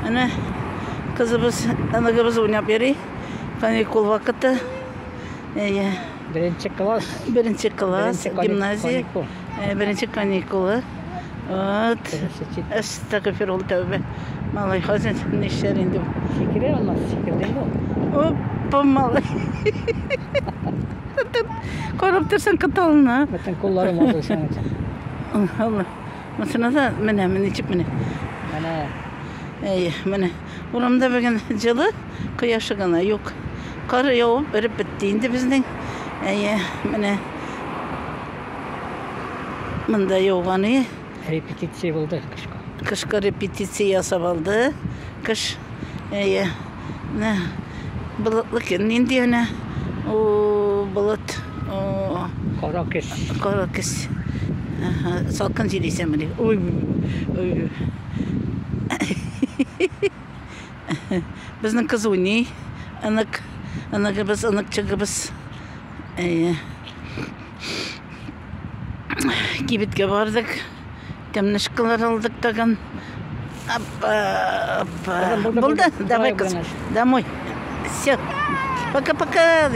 Менә кызыбыз, оныгыбыз уйнап йөри. Каникул вакыты. Әйе. Беренче класс. Беренче класс, Беренче кани- гимназия. каникул. Беренче каникулы. Вот. Беренче чит. Әстәгъфирулла тәүбә. Малай, хәзер нишләр инде бу? Сикерә алмас, сикерде бу. Опа, малай. Карап торсаң кыталына. Бөтен кулларым алды синең өчен. Алла. Монысына да менә, менә ничек менә. Менә. Әйе, менә. Урамда бүген җылы, кояшы гына юк. Кар явып эреп бетте инде безнең. Әйе, менә. Монда яуган и. Репетиция булды кышка. Кышка репетиция ясап алды. Кыш. Әйе. Менә болытлы көн нинди әнә. О, болыт. О. Кара көз. Кара көз. Ага, салкын җил исә менә. Ой. Ой. Безнең кыз уйный. Онык, оныгыбыз, оныкчыгыбыз. Әйе. Кибеткә бардык. Тәмнешкалар алдык тагын. Апа, апа. Булды, Булды? булды. Давай, Давай, кыз. Гөлназ. Домой. Все. Пока-пока.